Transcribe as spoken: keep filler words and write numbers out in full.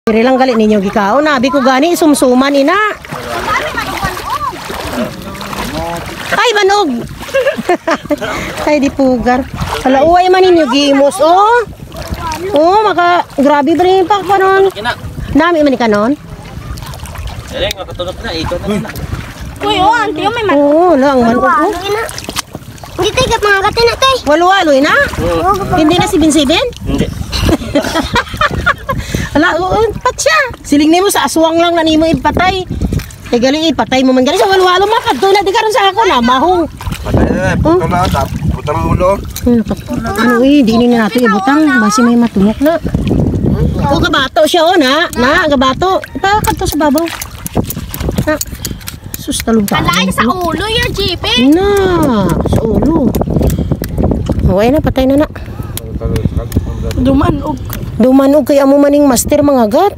Diri lang gali ninyo gikaon. Abi ko gani, sumsuman, ina. Ay, manog! Ay, di pugar. Hala, uway man ninyo gimos, oh. Oh, maka, grabe ba rin pa kanon? Nami man ni kanon? Dali, makatulog na. Ikaw na lang. Uy, oh, auntie, oh, may man. Oo, lang, manog, oh. Hindi tayo ka mga gatin na tayo. Walo-walo, ina? Hindi na seven seven? Hindi. Ala, oo, pat siya. Siling nimo sa aswang lang na nimo ipatay. Kay gali ipatay mo man gali sa walo-walo, makadto na di karon sa ako na mahong. Patay na, putol na, tap, putol ang ulo. Hmm, kap- ano eh, di ni nato ibutang, basi may matunok na. O, gabato siya, oh, na, na, gabato. Ipakadto sa babaw. Na. Sus, talong pa. Alay sa ulo yung G P. Na, sa ulo. Huwag na, patay na na. Dumanog. Dumanog kay amo maning master mga gat.